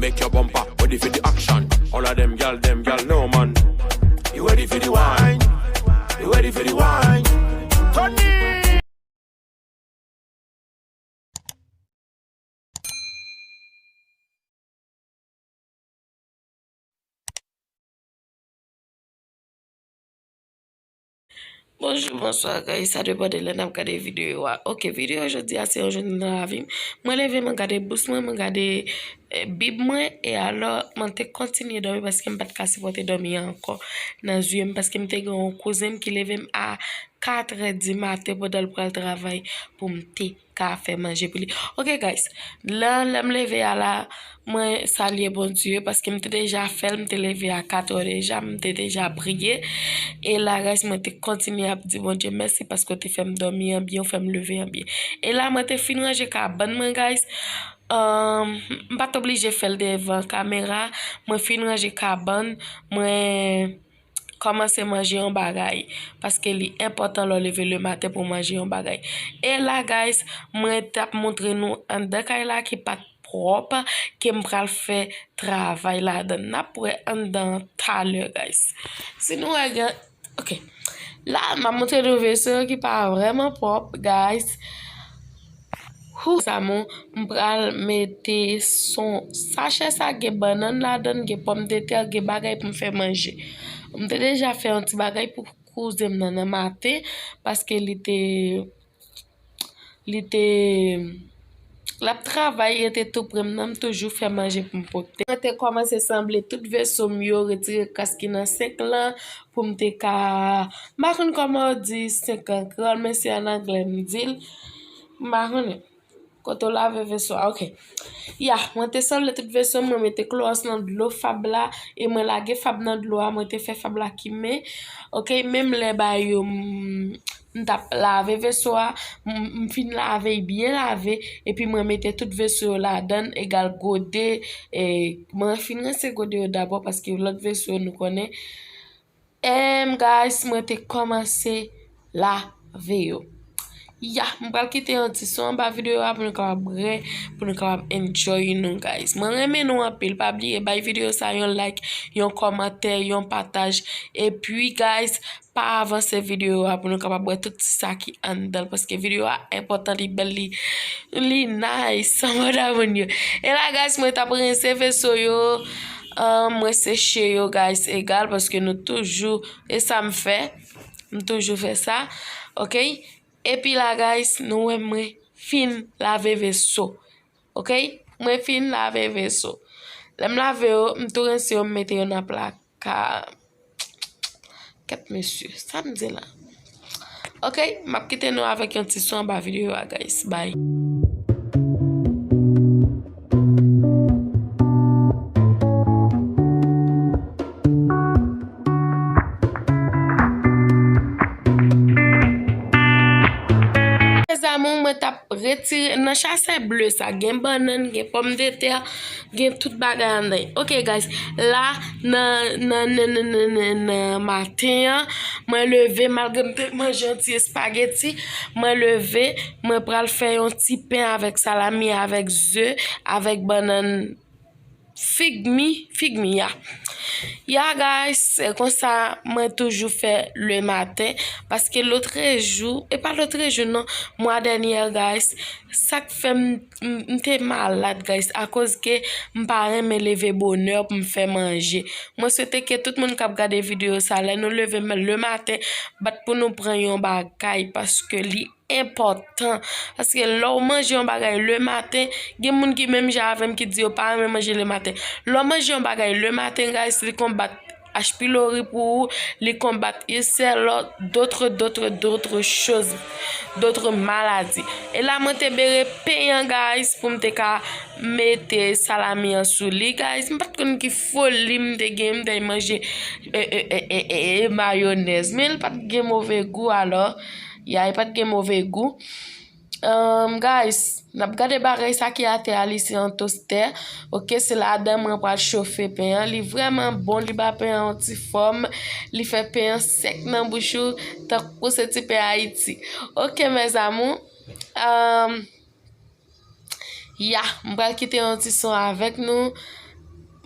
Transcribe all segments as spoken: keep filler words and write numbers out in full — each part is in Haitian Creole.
Shake your bumper, ready for the action. All of them gyal, them gyal, no man. You ready for the wine? You ready for the wine? Tony! Bonjou, bonswa, guys. Sa depann de lè n ap gade videyo a. Ok, videyo jodi a se yon jounen nan lavi m. Mwen leve, mwen gade bous mwen, mwen gade, eh, bib mwen, e alò, mwen te kontinye dòmi paske m pa t ka sipòte dòmi an ankò nan zye m, paske m te gen yon kouzen m ki leve m a katrè di maten pandan l pral travay pou m te ka fè manje pou li. Ok, guys, lè, lè m leve a la, mwen salye Bondye, paske m te deja fè l, m te leve a katrè deja, m te deja priye. E la, guys, mwen te kontinye ap di Bondye mèsi paske w te fè m dòmi an byen, w fè m leve an byen. E la, mwen te fin ranje kabann mwen, guys. Ahn, m pa t oblije fè l devan kamera, mwen fin ranje kabann, mwen kòmanse manje yon bagay, paske li enpòtan lè w leve lematen pou w manje yon bagay. E la, guys, mwen t ap montre nou anndan kay la ki pa t pwòp, ke m pral fè travay ladan l. N ap wè anndan an talè, guys. Si nou wè gen, ok. La, m ap montre nou veso yo ki pa vrèman pwòp, guys. Hou, sa mon, m pral mete son sachè sa, gen bannann ladan l, gen pòmdetè, gen bagay pou m fè manje. M te deja fè yon ti bagay pou kouzen m nan nan maten, paske li te, li te, l ap travay, e te tou pre m nan, m toujou fè manje pou m pote. Mwen te kòmanse sanble tout veso m yo, retire kras ki nan senk lan, pou m te ka, m pa konn kòman yo di senk an kreyòl, men se an anglè m di l. M pa konnen. Kote w lave veso a, ok. Ya, mwen te sanble tout veso m, mwen mete klowòs nan dlo fab la, e mwen lage fab nan dlo a, mwen te fè fab la kimen. Ok, menm lè ba yo, m, m t ap lave veso a, m, m fin lave, byen lave, epi mwen mete tout veso yo ladan l, egal gode, e mwen fin rense gode yo dabò, paske lòt veso yo nou konnen, Em, guys, mwen te kòmanse lave yo. Ya, m pral kite yon ti son anba videyo a pou nou kapab re, pou nou kapab enjoy nou, guys. Mwen renmen nou anpil. Pa bliye bay videyo sa yon like, yon kòmantè, yon pataj. Epi, guys, pa avanse videyo a pou nou kapab wè tout sa ki anndan l, paske videyo a enpòtan, li bèl, li, li nice, anmòd a moun yo. E la, guys, mwen t ap rense veso yo. Ahn, mwen seche yo, guys, egal, paske nou toujou, e sa m fè, m toujou fè sa, ok? Epi la, guys, nou wè mwen fin lave veso, ok? Mwen fin lave veso. Lè m lave yo, m tou rense yo, m mete yo nan plaka. Kèt mesye, sa m di la? Ok, m ap kite nou avèk yon ti son anba videyo a, guys. Bye. Mes amours, mwen t ap retire nan chasè ble sa, gen bannann, gen pòmdetè, gen tout bagay anndan. Ok, guys, la, nan, nan, nan maten an, mwen leve, malgre m te manje yon ti espageti, mwen leve, mwen pral fè yon ti pen avèk salami, avèk ze, avèk bannann fig mi, fig mi, ya. Ya, guys, se konsa mwen toujou fè lematen, paske lotrejou, e pa lotrejou non, mwa dènyè, guys, sa k fè m, m, m te malad, guys, akoz ke m pa renmen leve bonè pou m fè manje. Mwen swete ke tout moun k ap gade videyo sa, lè nou leve m, lematen, bat pou nou pran yon bagay, paske li enpòtan. Paske lè w manje yon bagay lematen, gen moun ki menm jan avè m ki di yo pa renmen manje lematen. Lè w manje yon bagay lematen, guys, li konbat H. pylori pou ou, li konbat ilsè, lòt, d'autres, d'autres, d'autres choses, d'autres maladies. E la, mwen te bere pen an, guys, pou m te ka mete salami an sou li, guys. M pa t konn ki foli m te gen, m te manje, e, e, e, e, e, e mayonèz. Men l pa t gen move gou, alò. Ya, li pa t gen move gou. Ahn, guys, n ap gade bagay sa ki atè a, li se yon tostè. Ok, se ladan mwen pral chofe pen an. Li vrèman bon, li ba pen an yon ti fòm. Li fè pen an sèk nan bouch ou, tankou se ti pen Ayiti. Ok, mes amours. Ahn, Ya, m pral kite yon ti son avèk nou.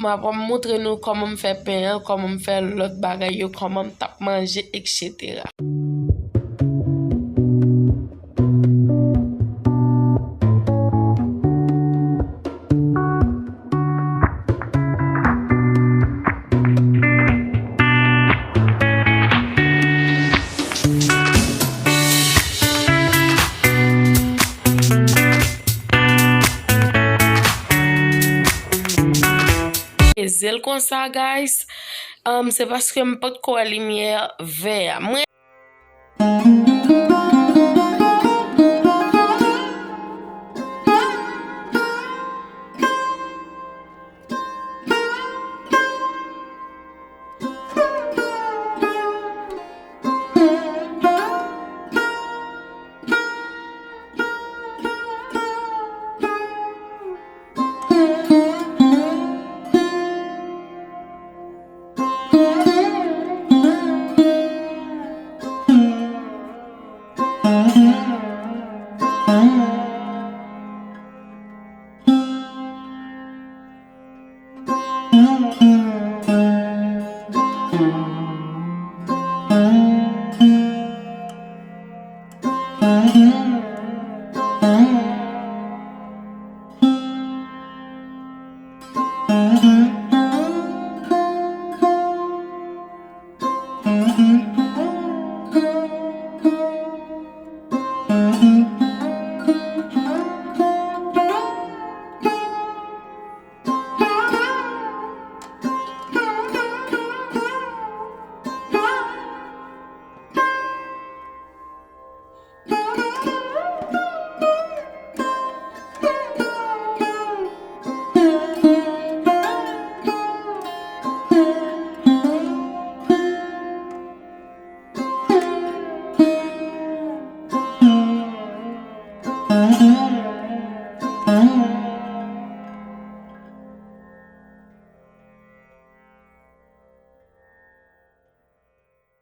M ap moutre nou kòman m fè pen an, kòman m fè lòt bagay yo, kòman m t ap manje, etsetera. E zel konsa, guys. Um, se paske m potko wè limyè vè a. Mwen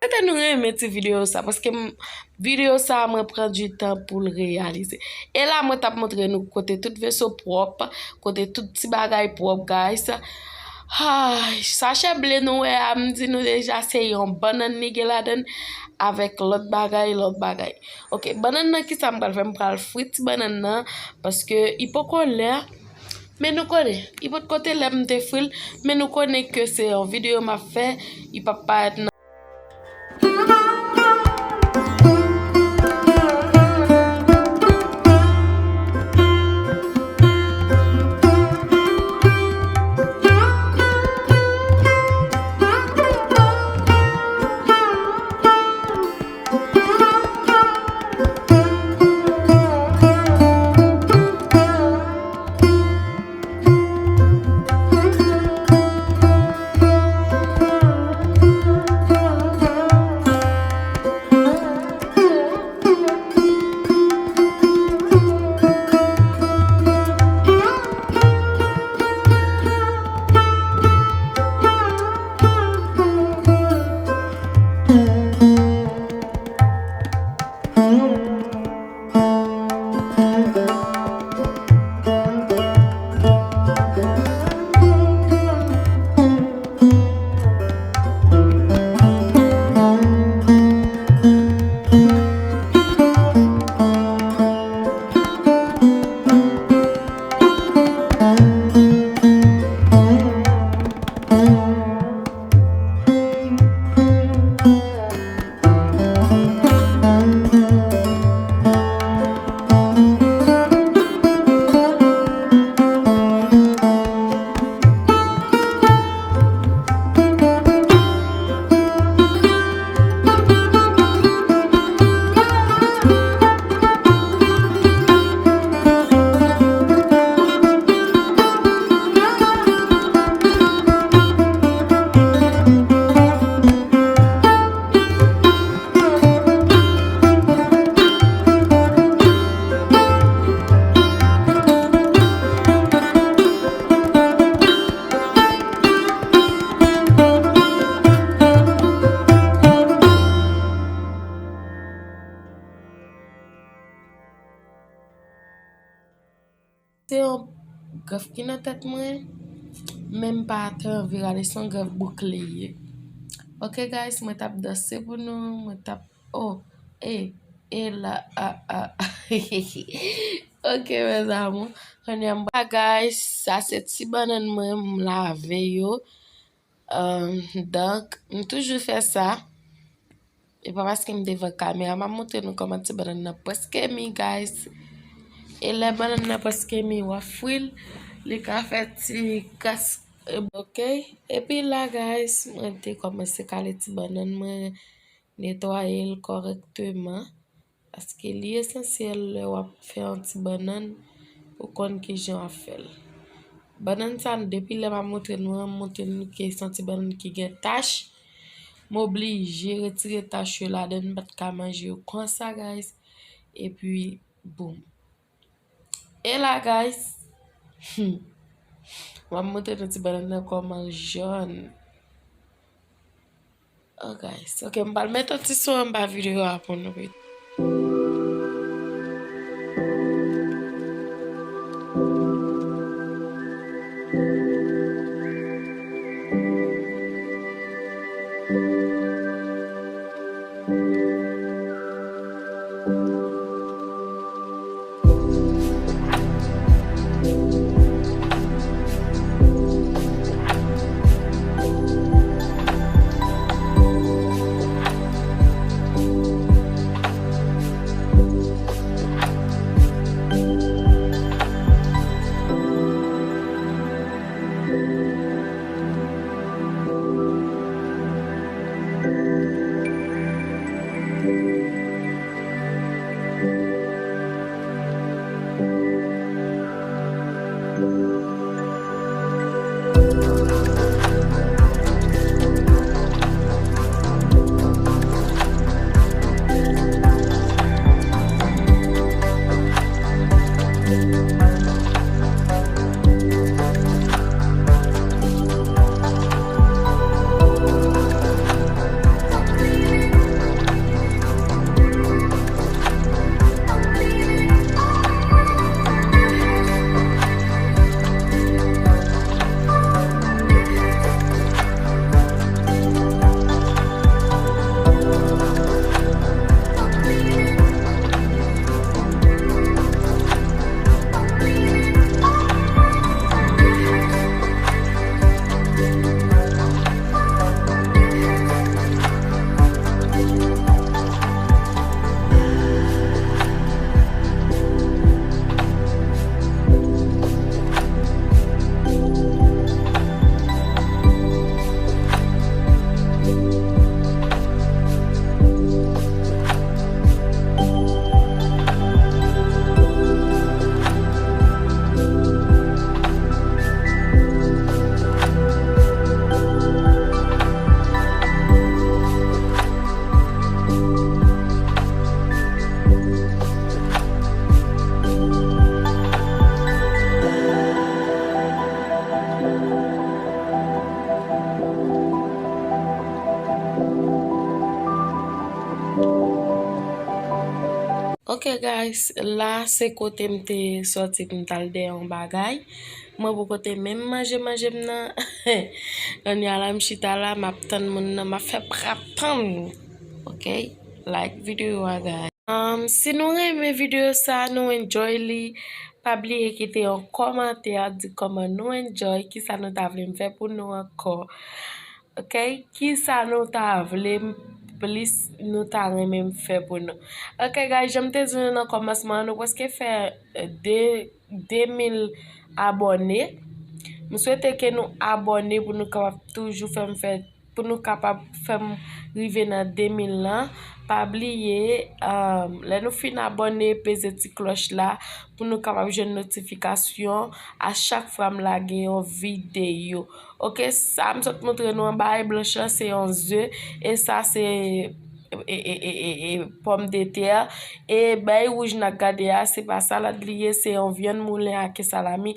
Swete nou renmen ti videyo sa, paske m, videyo sa mwen pran du tan pou l reyalize. E la mwen t ap montre nou kote tout veso pwòp, kote tout ti bagay pwòp, guys. Ay, sachè ble nou wè a, m di nou deja se yon bannann li gen ladan l, avèk lòt bagay, lòt bagay. Ok, bannann nan kisa m pral fè? M pral fri ti bannann nan, paske li poko lè. Men nou konnen, li potko te lè m te fri l, men nou konnen ke se yon videyo m ap fè, li p ap parèt nan Se yon grèf ki nan tèt mwen. Men m pa t anvi rale, se yon grèv bouk li ye. Ok, guys, mwen t ap danse pou nou, mwen t ap, oh, e, e la, a, a. Ok, mes amours, kounye a m, guys, sa se ti bannann mwen, m lave yo. Um, donk, m toujou fè sa. E pa paske m devan kamera, m ap montre nou kòman ti bannann nan prèske mi, guys. E lè bannann nan prèske mi, w ap fri l, li ka fè ti kras, e, ok. Epi la, guys, mwen te kòmanse kale ti bannann mwen, netwaye l kòrèkteman. Paske li esansyèl lè w ap fè yon ti bannann pou konn kijan w ap fè l. Bannann sa, depi lè m ap montre nou an, m montre nou ke se yon ti bannann ki gen tach. M oblije retire tach yo ladan, m pa t ka manje yo konsa, guys. Epi, boum. E la, guys, hmm, m ap montre nou ti bannann nan kòman l jòn. Oh, guys. Ok, m pral mete yon ti son anba videyo a pou nou. Ok, guys, la se kote m te sòti pou m t al dèyè yon bagay. Mwen poko te menm manje manje m nan. Kounye a la, m chita la, m ap tann moun nan, m ap fè prap tann. Ok? Like videyo a, guys. Um, si nou renmen videyo sa, nou enjoy li, pa bliye kite yon kòmantè, di kòman nou enjoy, kisa nou ta vle m fè pou nou ankò. Ok? Kisa nou ta vle m plis, nou ta renmen m fè pou nou. Ok, guys, jan m te di nou nan kòmansman an, nou prèske fè, eh, de, de mil abòne. M swete ke nou abòne pou nou kapab toujou fè m fè, pou nou kapab fè m rive nan de mil lan. Pa bliye, um, lè nou fin abòne, peze ti klòch la pou nou kapab jwenn notifikasyon a chak fwa m lage yon videyo. Ok, sa m sot montre nou an, bagay blanch lan se yon ze, e sa se, e, e, e, e, e, pòmdetè. E bay wouj n ap gade a, se pa salad li ye, se yon vyann moulen ake salami,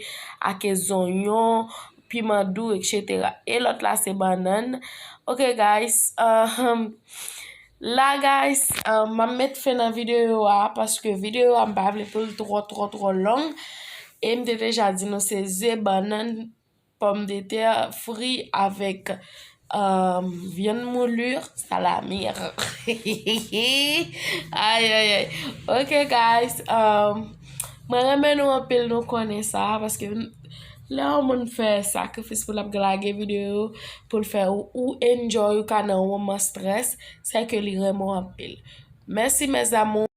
ake zonyon, piman dou, etsetera. E lòt la se bannann. Ok, guys, um, la, guys, um, m ap met fen nan videyo a, paske videyo a m pa vle pou l twò, twò, twò long. E m te deja di nou se ze, bannann, pòmdetè fri avèk um, vyann moulu, salami. Ay, ay, ay. Ok, guys. Um, mwen renmen nou anpil, nou konnen sa, paske lè yon moun fè sakrifis pou l ap lage videyo, pou l fè ou, ou enjoy, ou ka nan yon moman strès, se ke li renmen w anpil. Mèsi, mes amours.